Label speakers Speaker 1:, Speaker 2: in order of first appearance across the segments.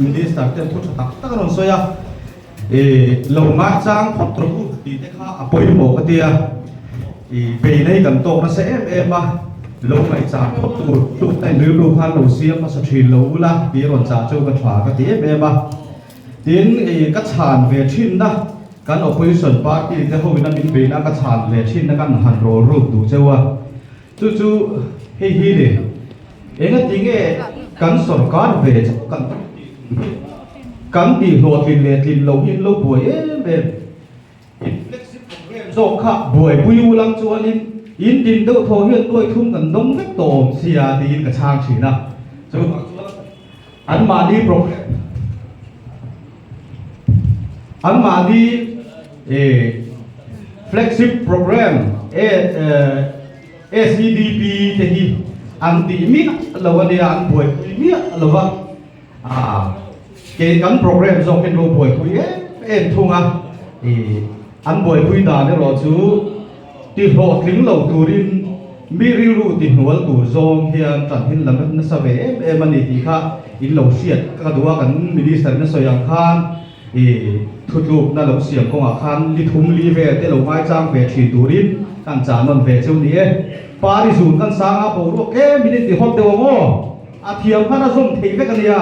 Speaker 1: Minister ten thu tha tak tak a rawn sawi a, i lo ngaichang phawt rawh u tih te kha a pawimawh ka ti a, i beilei kan tawk nasa em em a, lo ngaihchang phawt tur tluk na in rilru khan lo siam hmasa thin lo ula tih a rawn chah chu ka tha ka ti em em a. Tin, i ka chhan ve thinna kan opposition party te ho ina min beihna ka chhan ve thinna kan han rawl ruk duh cheu a. Chu chu hei hi ni, engati nge kan sorkar ve chauh kan kan tih hlawhtlin leh tlin loh hi an lo buai em em. In flagship program zawk kha buaipui u lang chuanin in din deuh thaw hian nuai thum kan dawng vek tawh awm sia tiin ka chhang thin a. Chuvang chuan anmahni program anmahni flagship program SEDP te hi an tih miah lo a nia, an buaipui miah lo va. Kei kan program zawk hian lo buaipui em em thung a, an buaipui dan erawh chu ti hlawhtling lo turin mi rilru ti hnual tur zawng hian tan hin lam nasa ve em em a ni tih kha in lo hriat ka duh a, kan Minister in a sawi ang khan thutlukna lo siam kawngah khan li thum li vel te lo ngaichang ve thin turin kan chah nawn ve cheu ni e. Pari zun kan sang a, boruak em in inti hawt deuh ang aw. A thiam khan a zawm thei vek a nia.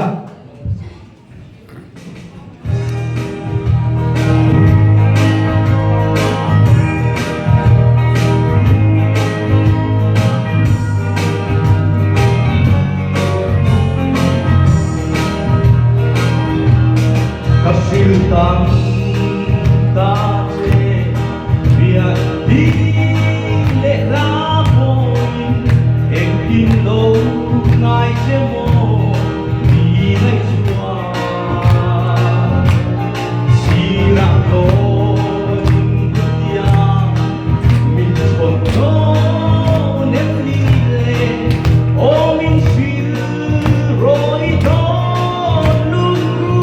Speaker 1: Ka hril tam ta che bia di leh hla pawhin engtin lo ngai che maw mi ngaihchuan sirah lawin ka tia min chhawn dawn em ni le aw min hrilh rawi dawn lungru